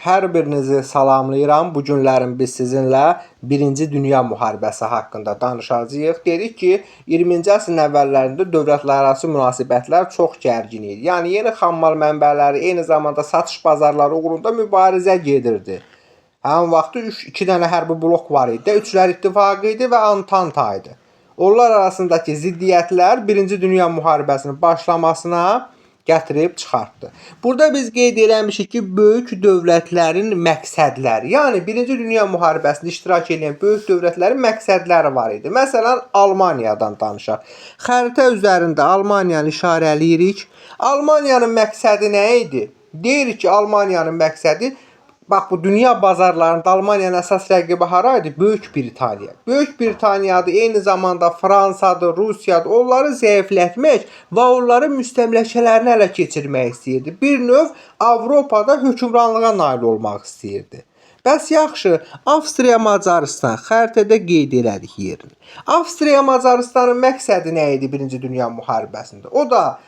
Hər birinizi salamlayıram. Bu günlərin biz sizinlə Birinci Dünya Müharibəsi haqqında danışacağıq. Dedik ki, 20-ci əsrin əvvəllərində dövlətlərarası münasibətlər çox gərgin idi. Yəni yeni xammal mənbələri, eyni zamanda satış bazarları uğrunda mübarizə gedirdi. Həmin vaxtı 2 dənə hərbi blok var idi. Üçlər İttifaqı idi və Antanta idi. Onlar arasındakı ziddiyyətlər Birinci Dünya Müharibəsinin başlamasına gətirib çıxartdı. Burada biz qeyd eləmişik ki, böyük dövlətlərin məqsədləri, yəni Birinci Dünya Müharibəsində iştirak edən böyük dövlətlərin məqsədləri var idi. Məsələn, Almaniyadan danışaq. Xəritə üzərində Almaniyanı işarələyirik. Almaniyanın məqsədi nə idi? Deyirik ki, Almaniyanın məqsədi, bax bu dünya bazarlarında Almaniyanın əsas rəqibi hara idi? Böyük Britaniya. Böyük Britaniyadır, eyni zamanda Fransadır, Rusiyadır. Onları zəiflətmək və onların müstəmləkələrini ələ keçirmək istəyirdi. Bir növ Avropada hökmranlığa nail olmaq istəyirdi. Bəs yaxşı, Avstriya Macarıstan xəritədə qeyd elədik yerini. Avstriya Macarıstanın məqsədi nə idi Birinci Dünya Müharibəsində? O da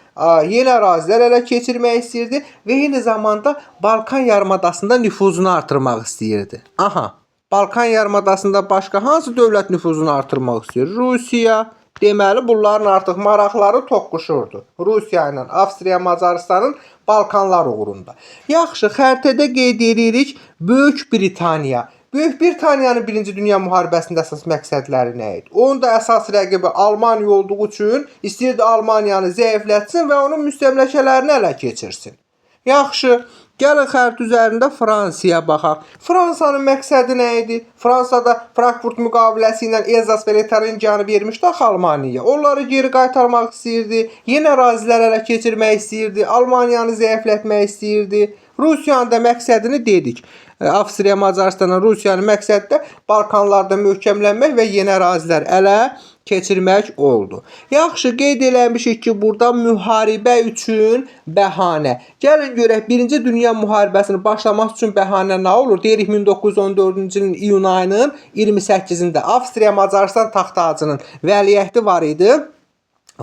yeni ərazilər ələ keçirmək istəyirdi və eyni zamanda Balkan yarımadasında nüfuzunu artırmaq istəyirdi. Aha, Balkan yarımadasında başqa hansı dövlət nüfuzunu artırmaq istəyir? Rusiya. Deməli, bunların artıq maraqları toqquşurdu. Rusiya ilə Avstriya Macarıstanın Balkanlar uğrunda. Yaxşı, xəritədə qeyd edirik Böyük Britaniya. Böyük Britaniyanın Birinci Dünya Müharibəsində əsas məqsədləri nə idi? Onun da əsas rəqibi Almaniya olduğu üçün istəyirdi Almaniyanı zəiflətsin və onun müstəmləkələrini ələ keçirsin. Yaxşı, gəlin xəritə üzərində Fransaya baxaq. Fransanın məqsədi nə idi? Fransa da Frankfurt müqaviləsi ilə Elzas və Lotaringiyanı vermişdi axı Almaniyaya. Onları geri qaytarmaq istəyirdi, yeni ərazilər ələ keçirmək istəyirdi, Almaniyanı zəiflətmək istəyirdi. Rusiyanın da məqsədini dedik. Avstriya, Macarıstanın, Rusiyanın məqsədi də Balkanlarda möhkəmlənmək və yeni ərazilər ələ keçirmək oldu. Yaxşı, qeyd eləmişik ki, burada müharibə üçün bəhanə. Gəlin görək, Birinci Dünya Müharibəsinin başlaması üçün bəhanə nə olur? Deyirik 1914-cü ilin iyun ayının 28-də Avstriya Macarıstan taxt-tacının vəliəhdi var idi.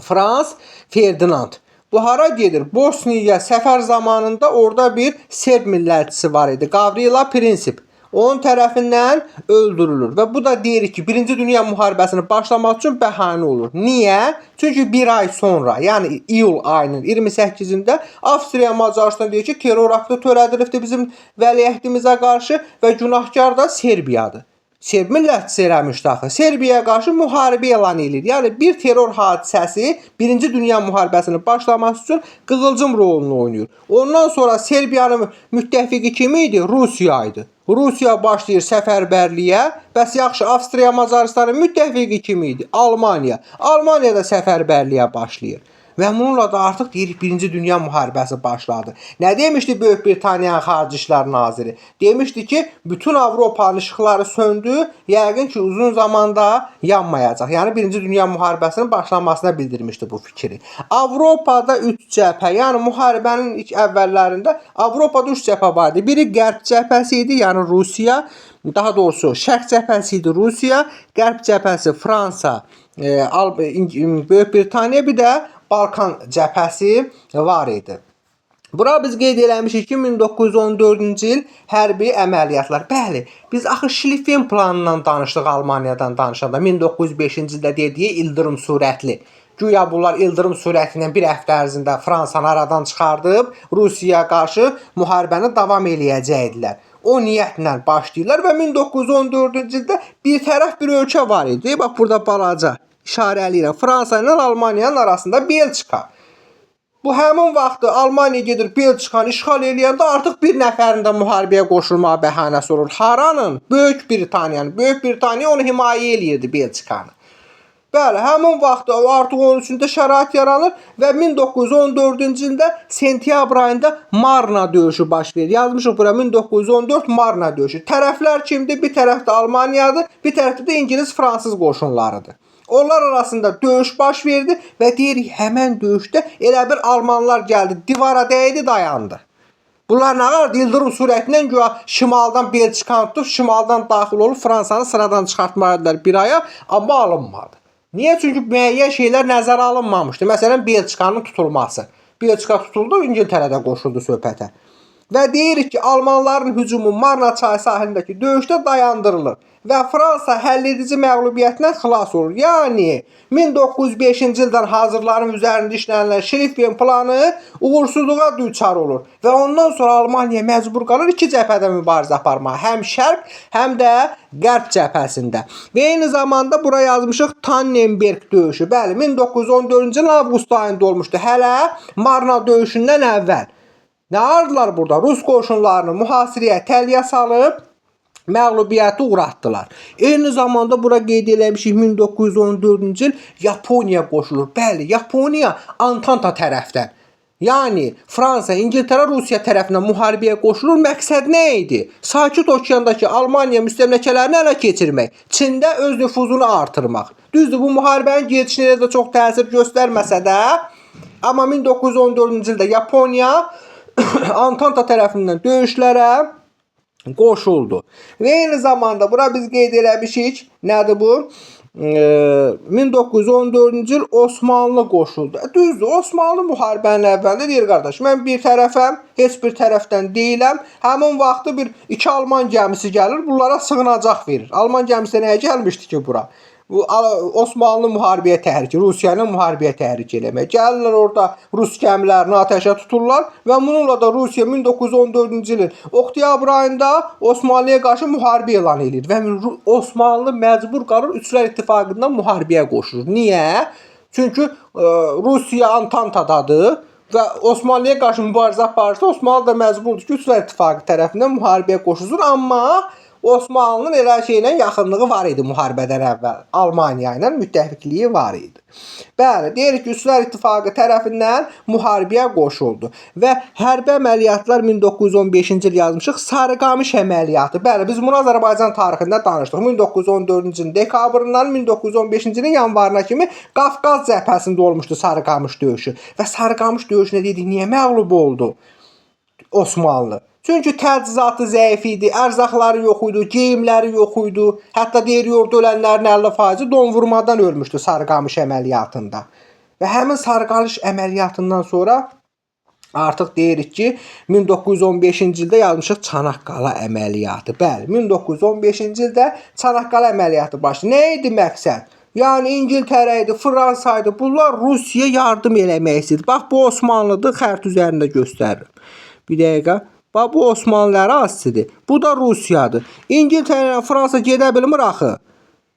Frans Ferdinand. Bu hara gedir? Bosniyaya səfər zamanında orada bir Serb millətçisi var idi. Gavrila Princip. Onun tərəfindən öldürülür və bu da deyirik ki, Birinci Dünya Müharibəsinin başlaması üçün bəhanə olur. Niyə? Çünki bir ay sonra, yəni iyul ayının 28-də Avstriya Macarıstan deyir ki, terror aktı törədilibdir bizim vəliəhdimizə qarşı və günahkar da Serbiyadır. Serb millətçisi eləmişdi axı. Serbiyaya qarşı müharibə elan eləyir. Yəni bir terror hadisəsi Birinci Dünya Müharibəsinin başlaması üçün qığılcım rolunu oynayır. Ondan sonra Serbiyanın müttəfiqi kim idi? Rusiya idi. Rusiya başlayır səfərbərliyə. Bəs yaxşı, Avstriya Macarıstanın müttəfiqi kim idi? Almaniya. Almaniya da səfərbərliyə başlayır. Və bununla da artıq deyirik Birinci Dünya Müharibəsi başladı. Nə demişdi Böyük Britaniyanın Xarici İşlər Naziri? Demişdi ki, bütün Avropanın işıqları söndü, yəqin ki, uzun zamanda yanmayacaq. Yəni Birinci Dünya Müharibəsinin başlamasına bildirmişdi bu fikri. Avropada 3 cəbhə, yəni müharibənin ilk əvvəllərində Avropada 3 cəbhə var idi. Biri Qərb cəbhəsi idi, yəni Rusiya, daha doğrusu Şərq cəbhəsi idi Rusiya, Qərb cəbhəsi Fransa, Böyük Britaniya, bir də Balkan cəbhəsi var idi. Bura biz qeyd eləmişik ki, 1914-cü il hərbi əməliyyatlar. Bəli, biz axı Şliffen planından danışdıq Almaniyadan danışanda 1905-ci ildə dediyi ildırım sürətli. Güya bunlar ildırım sürəti ilə bir həftə ərzində Fransanı aradan çıxardıb Rusiyaya qarşı müharibəni davam eləyəcəkdilər. O niyyətlə başlayırlar və 1914-cü ildə bir tərəf bir ölkə var idi. Bax burada balaca işarə eləyirəm. Fransa ilə Almaniyanın arasında Belçika. Bu həmin vaxtı Almaniya gedir Belçikanı işğal eləyəndə artıq bir nəfərin də müharibəyə qoşulmağa bəhanəsi olur. Haranın? Böyük Britaniyanın. Böyük Britaniya onu himayə eləyirdi Belçikanı. Bəli, həmin vaxtda artıq onun üçün də şərait yaranır və 1914-cü ildə sentyabr ayında Marna döyüşü baş verir. Yazmışıq bura 1914 Marna döyüşü. Tərəflər kimdir? Bir tərəfdə Almaniyadır, bir tərəfdə də İngilis-Fransız qoşunlarıdır. Onlar arasında döyüş baş verdi və deyirik həmən döyüşdə elə bir almanlar gəldi, divara dəydi, dayandı. Bunlar nə var? İldırım sürətinlə güya şimaldan Belçikanı tutub, şimaldan daxil olub Fransanı sıradan çıxartmalıdılar bir aya, amma alınmadı. Niyə? Çünki müəyyən şeylər nəzərə alınmamışdı. Məsələn, Belçikanın tutulması. Belçika tutuldu, İngiltərə də qoşuldu söhbətə. Və deyirik ki, almanların hücumu Marna çayı sahilindəki döyüşdə dayandırılır və Fransa həlledici məğlubiyyətlə xilas olur. Yəni 1905-ci ildən hazırların üzərində işlənilən Şliffen planı uğursuzluğa düçar olur və ondan sonra Almaniya məcbur qalır iki cəbhədə mübarizə aparmağa, həm şərq, həm də qərb cəbhəsində. Və eyni zamanda bura yazmışıq Tannenberg döyüşü. Bəli, 1914-cü ilin avqust ayında olmuşdu. Hələ Marna döyüşündən əvvəl. Nə ardılar burada? Rus qoşunlarını mühasirəyə, təliyə salıb məğlubiyyətə uğratdılar. Eyni zamanda bura qeyd eləmişik 1914-cü il Yaponiya qoşulur. Bəli, Yaponiya Antanta tərəfdən. Yəni Fransa, İngiltərə, Rusiya tərəfindən müharibəyə qoşulur. Məqsəd nə idi? Sakit Okeandakı Almaniya müstəmləkələrini ələ keçirmək, Çində öz nüfuzunu artırmaq. Düzdür, bu müharibənin gedişinə elə də çox təsir göstərməsə də, amma 1914-cü ildə Yaponiya Antanta tərəfindən döyüşlərə qoşuldu. Və eyni zamanda bura biz qeyd eləmişik, nədir bu? 1914-cü il Osmanlı qoşuldu. Düzdür, Osmanlı müharibənin əvvəlində deyir qardaş, mən bir tərəfəm, heç bir tərəfdən deyiləm. Həmin vaxtı bir iki alman gəmisi gəlir, bunlara sığınacaq verir. Alman gəmisi nəyə gəlmişdi ki bura? Bu Osmanlı müharibəyə təhrik, Rusiyanın müharibəyə təhrik eləmək. Gəlirlər orada rus gəmilərini atəşə tuturlar və bununla da Rusiya 1914-cü ilin oktyabr ayında Osmanlıya qarşı müharibə elan eləyir və Osmanlı məcbur qalır Üçlər İttifaqından müharibəyə qoşulur. Niyə? Çünki Rusiya Antantadadır və Osmanlıya qarşı mübarizə aparırsa, Osmanlı da məcburdur ki, Üçlər İttifaqı tərəfindən müharibəyə qoşulsun, amma Osmanlının elə şeylə yaxınlığı var idi müharibədən əvvəl. Almaniya ilə müttəfiqliyi var idi. Bəli, deyirik ki, Üçlər İttifaqı tərəfindən müharibəyə qoşuldu və hərbi əməliyyatlar 1915-ci il yazmışıq. Sarıqamış əməliyyatı. Bəli, biz bunu Azərbaycan tarixində danışdıq. 1914-cü ilin dekabrından 1915-ci ilin yanvarına kimi Qafqaz cəbhəsində olmuşdu Sarıqamış döyüşü. Və Sarıqamış döyüşünə dedik, niyə məğlub oldu Osmanlı? Çünki təchizatı zəif idi, ərzaqları yox idi, geyimləri yox idi. Hətta deyirik orada ölənlərin 50% don vurmadan ölmüşdü Sarıqamış əməliyyatında. Və həmin Sarıqamış əməliyyatından sonra artıq deyirik ki, 1915-ci ildə yazmışıq Çanaqqala əməliyyatı. Bəli, 1915-ci ildə Çanaqqala əməliyyatı başladı. Nə idi məqsəd? Yəni İngiltərə idi, Fransa idi. Bunlar Rusiyaya yardım eləmək istəyirdi. Bax bu Osmanlıdır, xəritə üzərində göstərirəm. Bir dəqiqə. Bax bu Osmanlı ərazisidir. Bu da Rusiyadır. İngiltərə ilə Fransa gedə bilmir axı.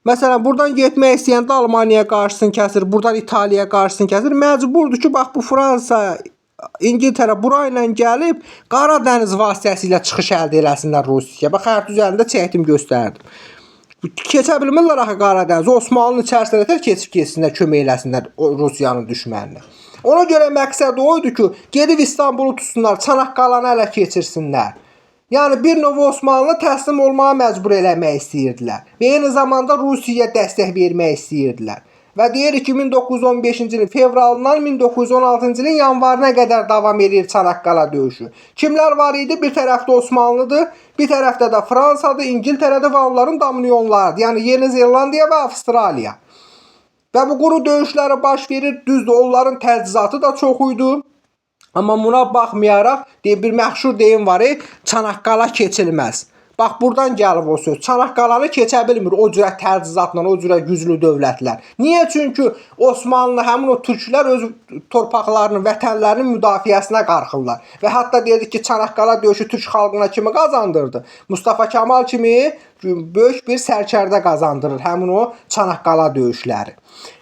Məsələn, buradan getmək istəyəndə Almaniyaya qarşısını kəsir, buradan İtaliyaya qarşısını kəsir. Məcburdur ki, bax bu Fransa, İngiltərə bura ilə gəlib Qara dəniz vasitəsilə çıxış əldə eləsinlər Rusiyaya. Bax xəritə üzərində çəkdim, göstərdim. Keçə bilmirlər axı Qara dənizi. Osmanlının içərisində nətər keçib getsinlər, kömək eləsinlər Rusiyanın düşməninə. Ona görə məqsəd o idi ki, gedib İstanbulu tutsunlar, Çanaqqalanı ələ keçirsinlər. Yəni bir növ Osmanlı təslim olmağa məcbur eləmək istəyirdilər və eyni zamanda Rusiyaya dəstək vermək istəyirdilər. Və deyirik ki, 1915-ci ilin fevralından 1916-cı ilin yanvarına qədər davam edir Çanaqqala döyüşü. Kimlər var idi? Bir tərəfdə Osmanlıdır, bir tərəfdə də Fransadır, İngiltərədir və onların dominyonlarıdır. Yəni Yeni Zelandiya və Avstraliya. Və bu quru döyüşləri baş verir. Düzdür, onların təchizatı da çox idi. Amma buna baxmayaraq, deyir, bir məşhur deyim var, Çanaqqala keçilməz. Bax buradan gəlib o söz. Çanaqqalanı keçə bilmir o cürə təchizatla, o cürə güclü dövlətlər. Niyə? Çünki Osmanlı, həmin o türklər öz torpaqlarının, vətənlərinin müdafiəsinə qarxırlar. Və hətta dedik ki, Çanaqqala döyüşü türk xalqına kimi qazandırdı? Mustafa Kemal kimi böyük bir sərkərdə qazandırır həmin o Çanaqqala döyüşləri.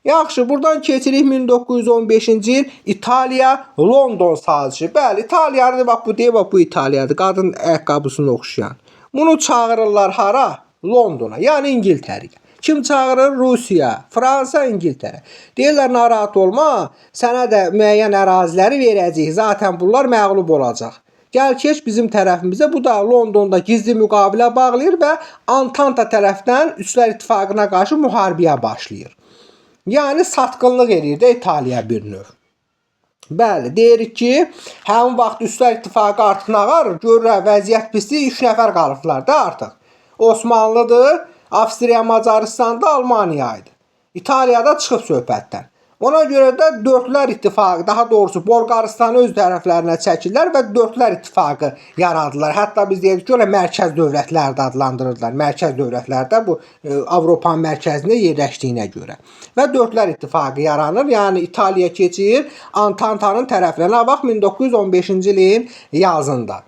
Yaxşı, buradan keçirik 1915-ci il İtaliya London sazişi. Bəli, İtaliyanı bax bu deyir, bax bu İtaliyadır. Qadın ayaqqabısına oxşayan. Bunu çağırırlar hara? Londona, yəni İngiltərəyə. Kim çağırır? Rusiya, Fransa, İngiltərə. Deyirlər narahat olma, sənə də müəyyən əraziləri verəcəyik. Zaten bunlar məğlub olacaq. Gəl keç bizim tərəfimizə. Bu da Londonda gizli müqavilə bağlayır və Antanta tərəfdən Üçlər İttifaqına qarşı müharibəyə başlayır. Yəni satqınlıq eləyir də İtaliya bir növ. Bəli, deyirik ki, həmin vaxt Üçlər İttifaqı artıq nə var? Görürlər vəziyyət pisdir, 3 nəfər qalıblar da artıq. Osmanlıdır, Avstriya, Macaristanda, Almaniya idi. İtaliyada çıxıb söhbətdən. Ona görə də Dördlər İttifaqı, daha doğrusu Bolqarıstanı öz tərəflərinə çəkirlər və Dördlər İttifaqı yaradılar. Hətta biz deyirik ki, ora mərkəz dövlətlər də adlandırırdılar. Mərkəz dövlətlər də bu Avropanın mərkəzində yerləşdiyinə görə. Və Dördlər İttifaqı yaranır. Yəni İtaliya keçir Antantanın tərəfinə. Nə vaxt? 1915-ci ilin yazında.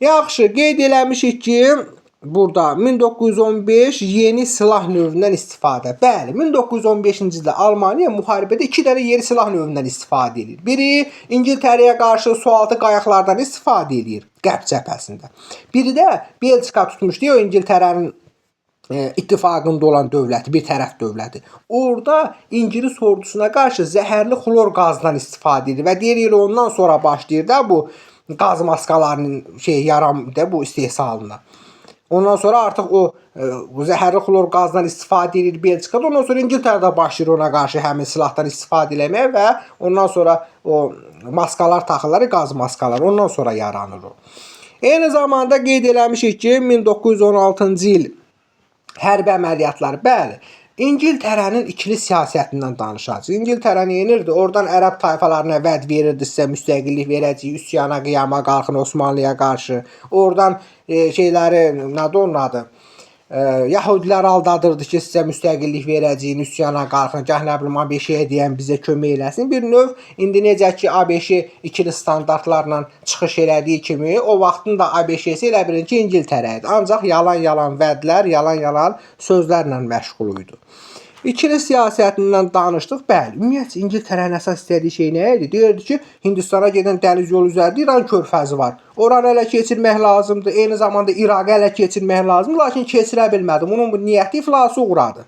Yaxşı, qeyd eləmişik ki, burada 1915 yeni silah növündən istifadə. Bəli, 1915-ci ildə Almaniya müharibədə 2 dənə yeni silah növündən istifadə edir. Biri İngiltərəyə qarşı sualtı qayıqlardan istifadə edir Qərb cəbhəsində. Biri də Belçika tutmuşdu o İngiltərənin ittifaqında olan dövləti, bir tərəf dövləti. Orada İngilis ordusuna qarşı zəhərli xlor qazından istifadə edir və deyir elə ondan sonra başlayır da bu qaz maskalarının şey yaram da bu istehsalına. Ondan sonra artıq o zəhərli xlor qazdan istifadə edir Belçikada. Ondan sonra İngiltərədə başlayır ona qarşı həmin silahdan istifadə eləməyə və ondan sonra o maskalar taxırlar, qaz maskaları. Ondan sonra yaranır o. Eyni zamanda qeyd eləmişik ki, 1916-cı il hərbi əməliyyatlar. Bəli, İngiltərənin ikili siyasətindən danışacağıq. İngiltərə nə edirdi? Oradan ərəb tayfalarına vəd verirdi, sizə müstəqillik verəcəyik, üsyana, qiyama qalxın Osmanlıya qarşı. Oradan şeyləri, nədir onun adı? Yəhudilər aldadırdı ki, sizə müstəqillik verəcəyik, üsyana qalxın, gah nə bilim ABŞ-yə deyən bizə kömək eləsin. Bir növ indi necə ki ABŞ ikili standartlarla çıxış elədiyi kimi, o vaxtın da ABŞ-si elə bilin ki, İngiltərə idi. Ancaq yalan-yalan vədlər, yalan-yalan sözlərlə məşğul idi. İkili siyasətindən danışdıq. Bəli, ümumiyyətcə İngiltərənin əsas istədiyi şey nə idi? Deyirdi ki, Hindistana gedən dəniz yolu üzərində İran körfəzi var. Oranı ələ keçirmək lazımdır. Eyni zamanda İraqı ələ keçirmək lazımdır. Lakin keçirə bilmədi. Bunun bu niyyəti iflasa uğradı.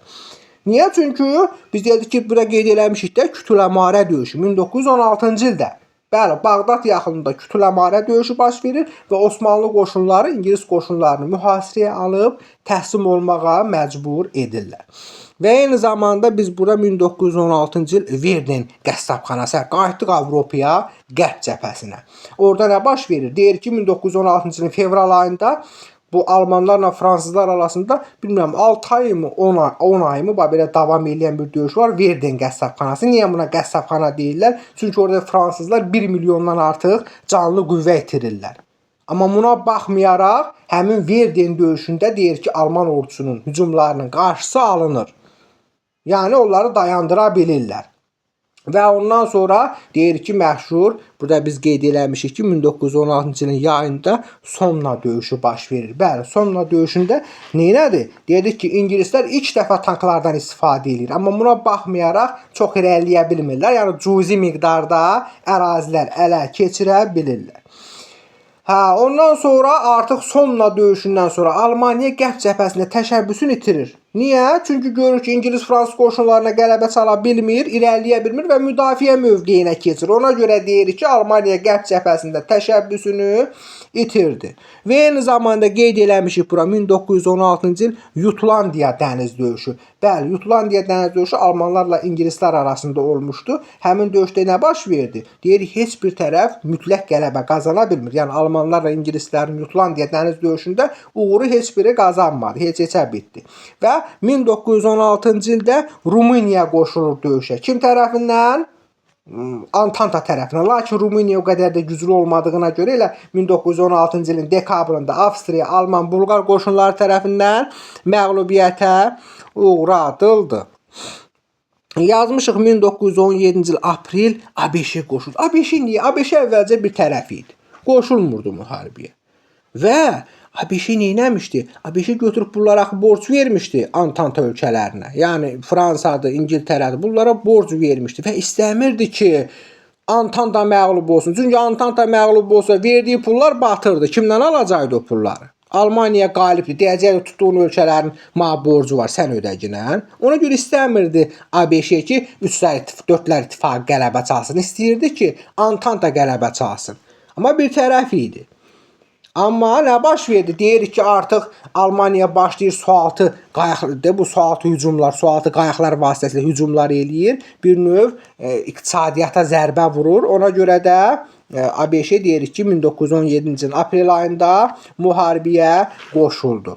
Niyə? Çünki biz dedik ki, bura qeyd eləmişik də Kütüləmarə döyüşü 1916-cı ildə. Bəli, Bağdad yaxınlığında Kütüləmarə döyüşü baş verir və Osmanlı qoşunları İngilis qoşunlarını mühasirəyə alıb təslim olmağa məcbur edirlər. Və eyni zamanda biz bura 1916-cı il Verden qəssabxanası, qayıtdıq Avropaya, Qərb cəbhəsinə. Orada nə baş verir? Deyir ki, 1916-cı ilin fevral ayında bu almanlarla fransızlar arasında bilmirəm 6 ay mı 10 ay mı belə davam eləyən bir döyüş var. Verden qəssabxanası. Niyə buna qəssabxana deyirlər? Çünki orada fransızlar 1 milyondan artıq canlı qüvvə itirirlər. Amma buna baxmayaraq həmin Verden döyüşündə deyir ki, Alman ordusunun hücumlarının qarşısı alınır. Yəni onları dayandıra bilirlər. Və ondan sonra deyir ki, məşhur, burada biz qeyd eləmişik ki, 1916-cı ilin yayında Somna döyüşü baş verir. Bəli, Somna döyüşündə neynədir? Dedik ki, ingilislər ilk dəfə tanklardan istifadə eləyir. Amma buna baxmayaraq çox irəliləyə bilmirlər. Yəni cüzi miqdarda ərazilər ələ keçirə bilirlər. Hə, ondan sonra artıq Somna döyüşündən sonra Almaniya Qərb cəbhəsində təşəbbüsünü itirir. Niyə? Çünki görür ki, İngilis-Fransız qoşunlarına qələbə çala bilmir, irəliləyə bilmir və müdafiə mövqeyinə keçir. Ona görə deyirik ki, Almaniya Qərb cəbhəsində təşəbbüsünü itirdi. Və eyni zamanda qeyd eləmişik bura 1916-cı il Jutlandiya dəniz döyüşü. Bəli, Jutlandiya dəniz döyüşü almanlarla ingilislər arasında olmuşdu. Həmin döyüşdə nə baş verdi? Deyirik, heç bir tərəf mütləq qələbə qazana bilmir. Yəni almanlarla ingilislərin Jutlandiya dəniz döyüşündə uğuru heç biri qazanmadı. Heç-heçə bitdi. Və 1916-cı ildə Rumıniya qoşulur döyüşə. Kim tərəfindən? Antanta tərəfindən. Lakin Rumıniya o qədər də güclü olmadığına görə elə 1916-cı ilin dekabrında Avstriya, Alman, Bulqar qoşunları tərəfindən məğlubiyyətə uğradıldı. Yazmışıq 1917-ci il aprel ABŞ qoşuldu. ABŞ niyə? ABŞ əvvəlcə bir tərəf idi. Qoşulmurdu müharibəyə. Və ABŞ nə etmişdi? ABŞ götürüb bunlara axı borc vermişdi Antanta ölkələrinə. Yəni Fransadır, İngiltərədir. Bunlara borc vermişdi və istəmirdi ki, Antanta məğlub olsun. Çünki Antanta məğlub olsa verdiyi pullar batırdı. Kimdən alacaqdı o pulları? Almaniya qalibdir. Deyəcəkdi tutduğun ölkələrin mənə borcu var, sən ödəginən. Ona görə istəmirdi ABŞ ki, üçlər, dördlər ittifaqı qələbə çalsın. İstəyirdi ki, Antanta qələbə çalsın. Amma bir tərəf idi. Amma nə baş verdi? Deyirik ki, artıq Almaniya başlayır sualtı qayıq, bu sualtı hücumlar, sualtı qayıqlar vasitəsilə hücumlar eləyir. Bir növ iqtisadiyyata zərbə vurur. Ona görə də ABŞ deyirik ki, 1917-ci ilin aprel ayında müharibəyə qoşuldu.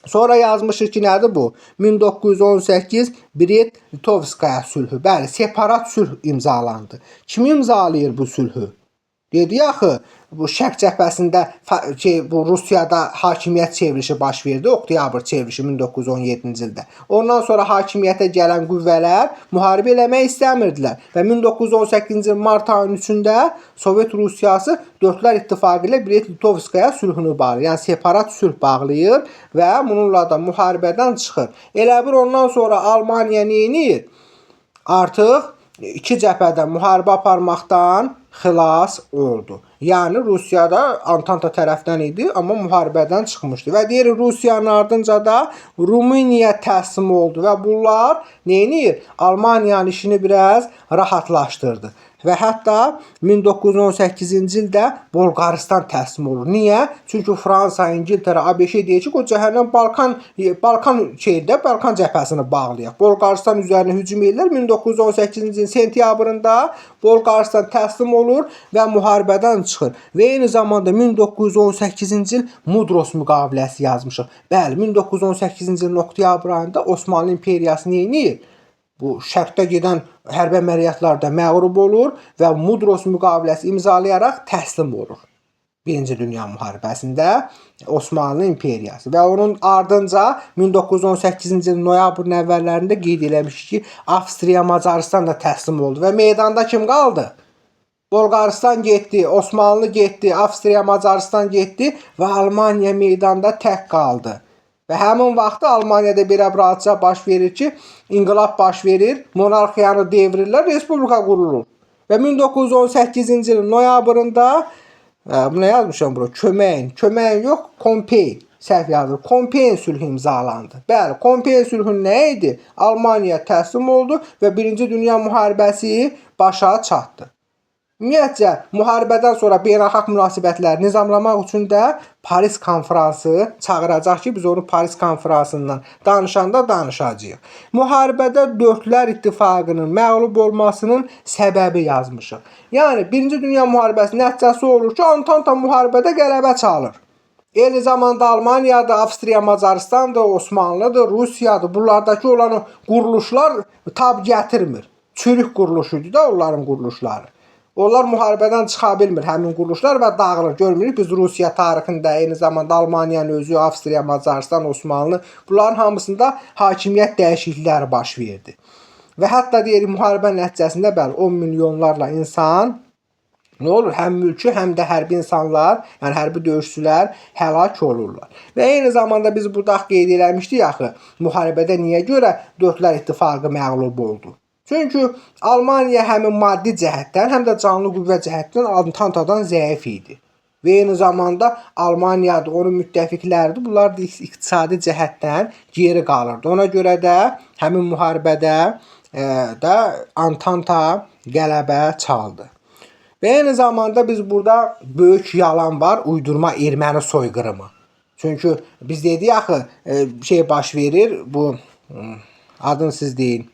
Sonra yazmışıq ki, nədir bu? 1918 Brest-Litovskaya sülhü. Bəli, separat sülh imzalandı. Kim imzalayır bu sülhü? Dedi axı, bu Şərq cəbhəsində bu Rusiyada hakimiyyət çevrilişi baş verdi, oktyabr çevrilişi 1917-ci ildə. Ondan sonra hakimiyyətə gələn qüvvələr müharibə eləmək istəmirdilər və 1918-ci il mart ayının 3-də Sovet Rusiyası Dördlər İttifaqı ilə Brest-Litovskaya sülhünü bağlayır. Yəni separat sülh bağlayır və bununla da müharibədən çıxır. Elə bir ondan sonra Almaniya nə edir? Artıq iki cəbhədə müharibə aparmaqdan xilas oldu. Yəni Rusiyada Antanta tərəfdən idi, amma müharibədən çıxmışdı. Və deyir Rusiyanın ardınca da Rumıniya təslim oldu və bunlar nə edir? Almaniyanın işini biraz rahatlaşdırdı. Və hətta 1918-ci ildə Bolqarıstan təslim olur. Niyə? Çünki Fransa, İngiltərə, ABŞ deyir ki, o cəhənnəm Balkan şeydə Balkan cəbhəsini bağlayaq. Bolqarıstan üzərinə hücum edirlər. 1918-ci ilin sentyabrında Bolqarıstan təslim olur və müharibədən çıxır. Və eyni zamanda 1918-ci il Mudros müqaviləsi yazmışıq. Bəli, 1918-ci ilin oktyabr ayında Osmanlı imperiyası nə edir? Bu şərqdə gedən hərbi əməliyyatlarda məğlub olur və Mudros müqaviləsi imzalayaraq təslim olur. Birinci Dünya Müharibəsində Osmanlı imperiyası və onun ardınca 1918-ci il noyabrın əvvəllərində qeyd eləmişik ki, Avstriya, Macarıstan da təslim oldu və meydanda kim qaldı? Bolqarıstan getdi, Osmanlı getdi, Avstriya, Macarıstan getdi və Almaniya meydanda tək qaldı. Və həmin vaxtda Almaniyada belə bir hadisə baş verir ki, inqilab baş verir, monarxiyanı devrirlər, respublika qurulur. Və 1918-ci ilin noyabrında bu nə yazmışam bura? Köməyin, köməyin yox, Kompeyn səhv yazılır. Kompeyn sülhü imzalandı. Bəli, Kompeyn sülhü nə idi? Almaniya təslim oldu və Birinci Dünya müharibəsi başa çatdı. Ümumiyyətcə, müharibədən sonra beynəlxalq münasibətləri nizamlamaq üçün də Paris konfransı çağıracaq ki, biz onu Paris konfransından danışanda danışacağıq. Müharibədə Dördlər İttifaqının məğlub olmasının səbəbi yazmışıq. Yəni Birinci Dünya müharibəsi nəticəsi olur ki, Antanta müharibədə qələbə çalır. Eyni zamanda Almaniyadır, Avstriya, Macarıstandır, Osmanlıdır, Rusiyadır. Bunlardakı olan quruluşlar tab gətirmir. Çürük quruluş idi də onların quruluşları. Onlar müharibədən çıxa bilmir həmin quruluşlar və dağılır. Görmürük biz Rusiya tarixində, eyni zamanda Almaniyanın özü, Avstriya, Macarıstan, Osmanlı bunların hamısında hakimiyyət dəyişiklikləri baş verdi. Və hətta deyirik müharibə nəticəsində bəli 10 milyonlarla insan nə olur? Həm mülki, həm də hərbi insanlar, yəni hərbi döyüşçülər həlak olurlar. Və eyni zamanda biz burada qeyd eləmişdik axı, müharibədə niyə görə Dördlər İttifaqı məğlub oldu? Çünki Almaniya həm maddi cəhətdən, həm də canlı qüvvə cəhətdən Antantadan zəif idi. Və eyni zamanda Almaniyadır, onun müttəfiqləridir. Bunlar da iqtisadi cəhətdən geri qalırdı. Ona görə də həmin müharibədə də Antanta qələbə çaldı. Və eyni zamanda biz burada böyük yalan var, uydurma erməni soyqırımı. Çünki biz dedik axı, şey baş verir, bu adını siz deyin.